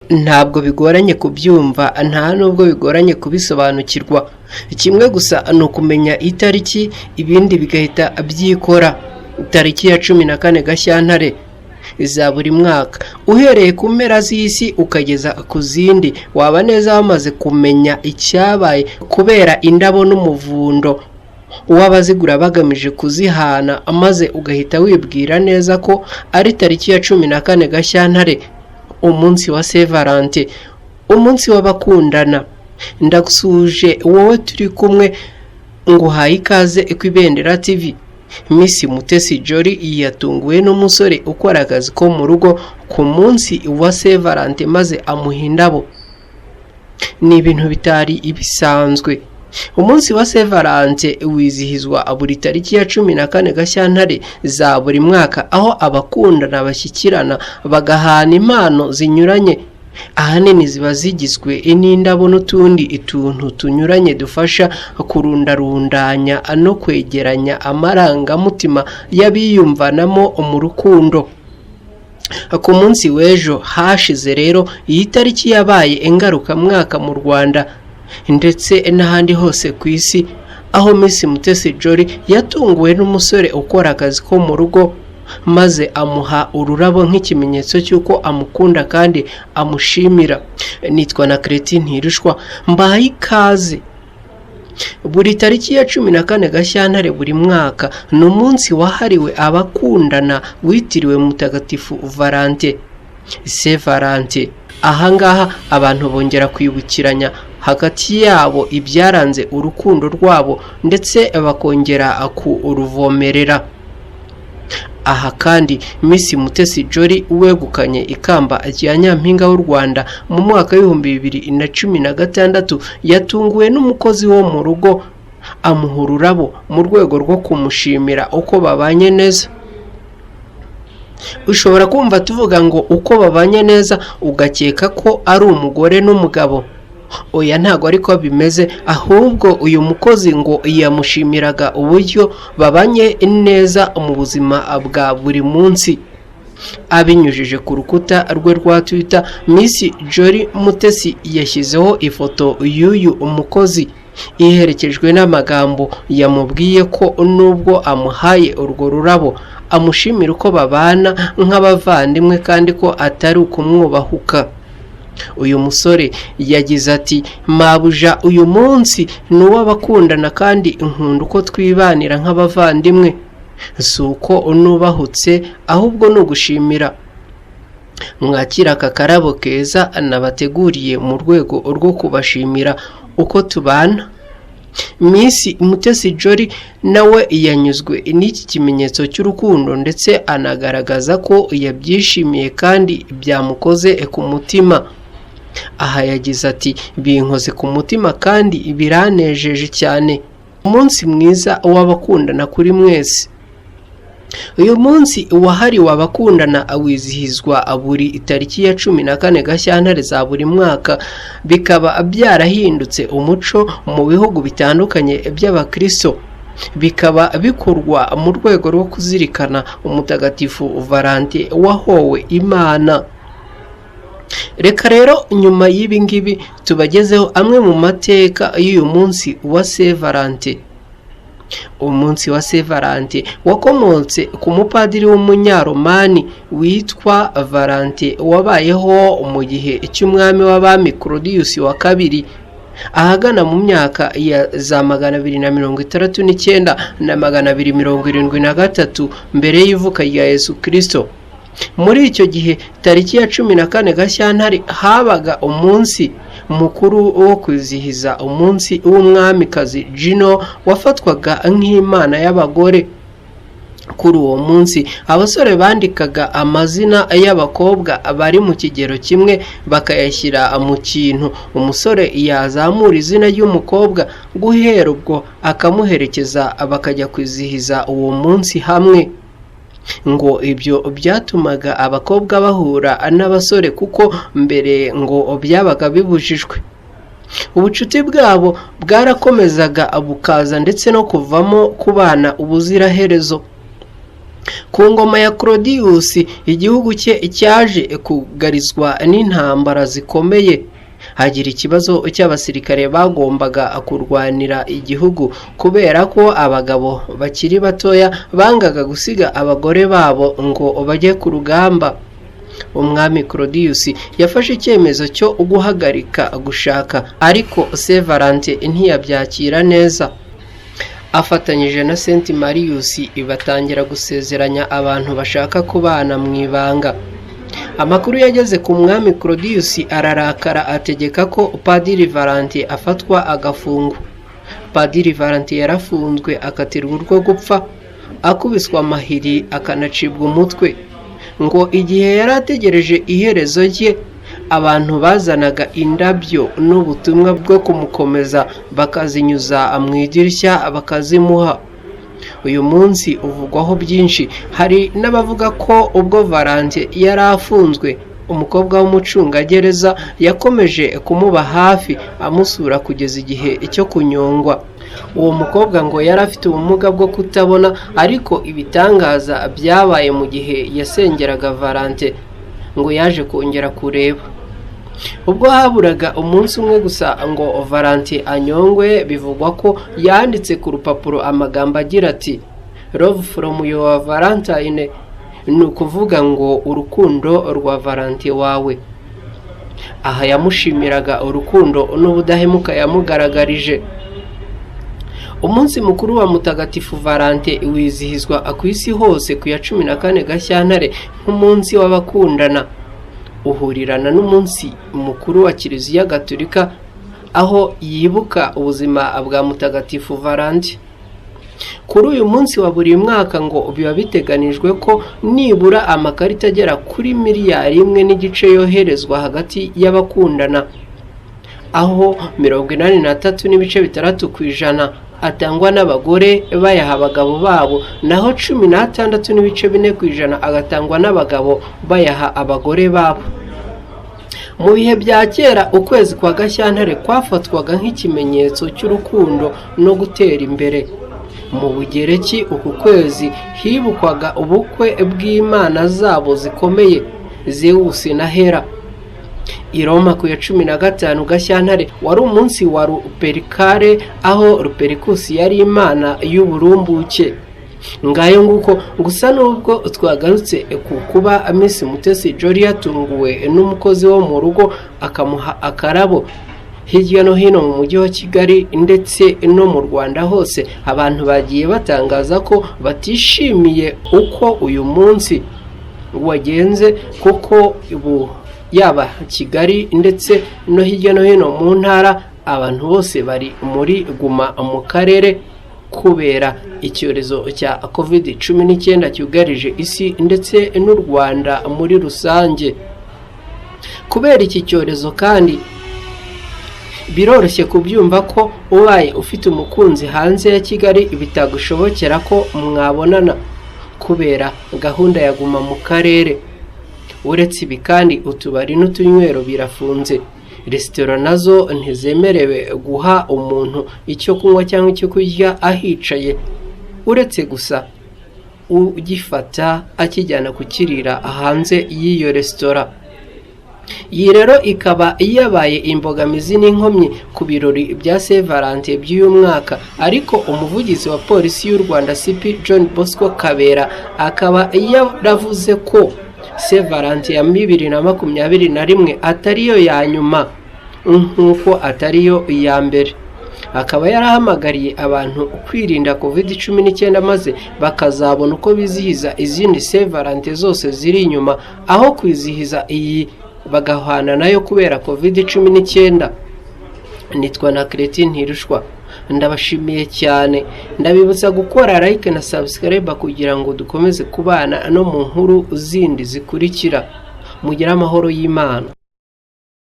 Ntabwo bigoranye kubyumva, nta nubwo bigoranye kubisobanukirwa. Kimwe gusa ni ukumenya itariki, ibindi bigahita byikora. Tariki ya 14 Gashyantare za buri mwaka, uhereye ku mpera z'isi ukageza ku zindi, waba neza wamaze kumenya icyabaye kubera indabo n'umuvundo w'abazigura bagamije kuzihana, maze ugahita wibwira neza ko ari tariki ya 14 Gashyantare, umunsi wa Saint Valentin, umunsi w'abakundana. Ndagusuhuje wowe turi kumwe, nguhaye ikaze ku Ibendera TV. Miss Mutesi Jolly yatunguwe n'umusore ukora akazi ko mu rugo ku munsi wa Saint Valentin, maze amuha indabo. Ni ibintu bitari bisanzwe. Umunsi wa Saint Valentin wizihizwa buri tariki ya 14 Gashyantare za buri mwaka, aho abakundana bashyikirana bagahana impano zinyuranye, ahanini ziba zigizwe n'indabo n'utundi tuntu tunyuranye dufasha kurundarundanya no kwegeranya amarangamutima y'abiyumvanamo mu rukundo. Ku munsi w'ejo hashize rero, iyi tariki yabaye ingarukamwaka mu Rwanda ndetse n'ahandi hose ku isi, aho Miss Mutesi Jolly yatunguwe n'umusore ukora akazi ko mu rugo, maze amuha ururabo nk'ikimenyetso cy'uko amukunda kandi amushimira. Nitwa na Kereti Ntirushwa, mbahaye ikaze. Buri tariki ya 14 Gashyantare buri mwaka ni umunsi wahariwe abakundana witiriwe Mutagatifu Valentin, Saint Valentin. Ahangaha abantu bongera kwibukiranya hagati yabo ibyaranze urukundo rwabo, ndetse bakongera kuruvomerera. Aha kandi Miss Mutesi Jolly wegukanye ikamba rya Nyampinga w'u Rwanda mu mwaka w'2016 yatunguwe n'umukozi wo mu rugo amuha ururabo mu rwego rwo kumushimira uko babanye neza. Ushobora kumva tuvuga ngo uko babanye neza, ugakeka ko ari umugore n'umugabo. Oya, ntabwo ariko bimeze, ahubwo uyu mukozi ngo yamushimiraga uburyo babanye neza mu buzima bwa buri munsi. Abinyujije ku rukuta rwe rwa Twitter, Miss Jolly Mutesi yashyizeho ifoto y'uyu mukozi iherekejwe n'amagambo yamubwiye ko nubwo amuhaye urwo rurabo amushimira uko babana nk'abavandimwe, kandi ko atari ukumwubahuka. Uyu musore yagize ati: "Mabuja, uyu munsi ni uw'abakundana kandi nkunda uko twibanira nk'abavandimwe. Si uko nubahutse, ahubwo ni ugushimira. Mwakira aka karabo keza nabateguriye mu rwego rwo kubashimira uko tubana." Miss Mutesi Jolly nawe yanyuzwe n'iki kimenyetso cy'urukundo, ndetse anagaragaza ko yabyishimiye kandi byamukoze ku mutima. Aha yagize ati: "Binkoze ku mutima kandi biranejeje cyane. Umunsi mwiza w'abakundana kuri mwese." Uyu munsi wahariwe abakundana wizihizwa buri tariki ya 14 Gashyantare za buri mwaka, bikaba byarahindutse umuco mu bihugu bitandukanye by'abakristo, bikaba bikorwa mu rwego rwo kuzirikana Umutagatifu Valentin wahowe Imana. Reka rero nyuma y'ibi ngibi tubagezeho amwe mu mateka y'uyu munsi wa Saint Valentin. Umunsi wa Saint Valentin wakomotse ku mupadiri w'umunyaromani witwa Valentin, wabayeho mu gihe cy'umwami w'abami Claudius wa kabiri, ahagana mu myaka ya za 269 na 273 mbere y'ivuka rya Yesu Kirisito. Muri icyo gihe, tariki ya 14 Gashyantare habaga umunsi mukuru wo kwizihiza umunsi w'umwamikazi Juno, wafatwaga nk'imana y'abagore. Kuri uwo munsi abasore bandikaga amazina y'abakobwa bari mu kigero kimwe bakayashyira mu kintu, umusore yazamura izina ry'umukobwa, guhera ubwo akamuherekeza bakajya kwizihiza uwo munsi hamwe. Ngo ibyo byatumaga abakobwa bahura n'abasore, kuko mbere ngo byabaga bibujijwe. Ubucuti bwabo bwarakomezaga bukaza ndetse no kuvamo kubana ubuziraherezo. Ku ngoma ya Claudius, igihugu cye cyaje kugarizwa n'intambara zikomeye, hagira ikibazo cy'abasirikare bagombaga kurwanira igihugu, kubera ko abagabo bakiri batoya bangaga gusiga abagore babo ngo bajye ku rugamba. Umwami Claudius yafashe icyemezo cyo guhagarika gushaka, ariko Saint Valentin ntiyabyakira neza. Afatanyije na Saint Marius batangira gusezeranya abantu bashaka kubana mu ibanga. Amakuru yageze ku mwami Claudius, ararakara, ategeka ko Padiri Valentin afatwa agafungwa. Padiri Valentin yarafunzwe, akatirwa urwo gupfa, akubiswa amahiri, akanacibwa umutwe. Ngo igihe yari ategereje iherezo rye, abantu bazanaga indabyo n'ubutumwa bwo kumukomeza, bakazinyuza mu idirishya bakazimuha. Uyu munsi uvugwaho byinshi. Hari n'abavuga ko ubwo Valentin yari afunzwe, umukobwa w'umucungagereza yakomeje kumuba hafi, amusura kugeza igihe cyo kunyongwa. Uwo mukobwa ngo yari afite ubumuga bwo kutabona, ariko ibitangaza byabaye mu gihe yasengeraga Valentin, ngo yaje kongera kureba. Ubwo haburaga umunsi umwe gusa ngo Valentin anyongwe, bivugwa ko yanditse ku rupapuro amagambo agira ati: "Love from your Valentine", ni ukuvuga ngo urukundo rwa Valentin wawe. Aha yamushimiraga urukundo n'ubudahemuka yamugaragarije. Umunsi mukuru wa Mutagatifu Valentin wizihizwa ku isi hose ku ya 14 Gashyantare nk'umunsi w'abakundana. Uhurirana n'umunsi mukuru wa Kiliziya Gatolika, aho yibuka ubuzima bwa Mutagatifu Valentin. Kuri uyu munsi wa buri mwaka, ngo biba biteganijwe ko nibura amakarita agera kuri miliyari 1.5 yoherezwa hagati y'abakundana, aho 83.6% atangwa n'abagore bayaha abagabo babo, naho 16.4% agatangwa n'abagabo bayaha abagore babo. Mu bihe bya kera, ukwezi kwa Gashyantare kwafatwaga nk'ikimenyetso cy'urukundo no gutera imbere. Mu Bugereki, uku kwezi hibukwaga ubukwe bw'imana zabo zikomeye, Zewusi na Hera. I Roma, ku ya 15 Gashyantare wari umunsi wa Lupercale, aho Lupercus yari imana y'uburumbuke. Ngayo nguko. Gusa nubwo twagarutse ku kuba Miss Mutesi Jolly yatunguwe n'umukozi wo mu rugo akamuha akarabo, hirya no hino mu mujyi wa Kigali ndetse no mu Rwanda hose, abantu bagiye batangaza ko batishimiye uko uyu munsi wagenze, kuko ubu yaba Kigali ndetse no hirya no hino mu ntara, abantu bose bari muri guma mu karere kubera icyorezo cya COVID-19 cyugarije isi ndetse n'u Rwanda muri rusange. Kubera iki cyorezo kandi, biroroshye kubyumva ko ubaye ufite umukunzi hanze ya Kigali bitagushobokera ko mwabonana kubera gahunda ya guma mu karere. Uretse ibi kandi, utubari n'utunywero birafunze, resitora nazo ntizemerewe guha umuntu icyo kunywa cyangwa icyo kurya ahicaye, uretse gusa ugifata akijyana kukirira hanze y'iyo resitora. Iyi rero ikaba yabaye imbogamizi n'inkomyi ku birori bya Saint Valentin by'uyu mwaka. Ariko umuvugizi wa polisi y'u Rwanda, CP John Bosco Kabera, akaba yaravuze ko Saint Valentin ya 2021 atariyo ya nyuma nk'uko atariyo iya mbere. Akaba yarahamagariye abantu kwirinda COVID-19, maze bakazabona uko bizihiza izindi Saint Valentin zose ziri inyuma, aho kwizihiza iyi bagahwana nayo kubera COVID-19. Nitwa na Cretin Ntirushwa, ndabashimiye cyane. Ndabibutsa gukora like na subscribe kugira ngo dukomeze kubana no mu nkuru zindi zikurikira. Mugire amahoro y'Imana.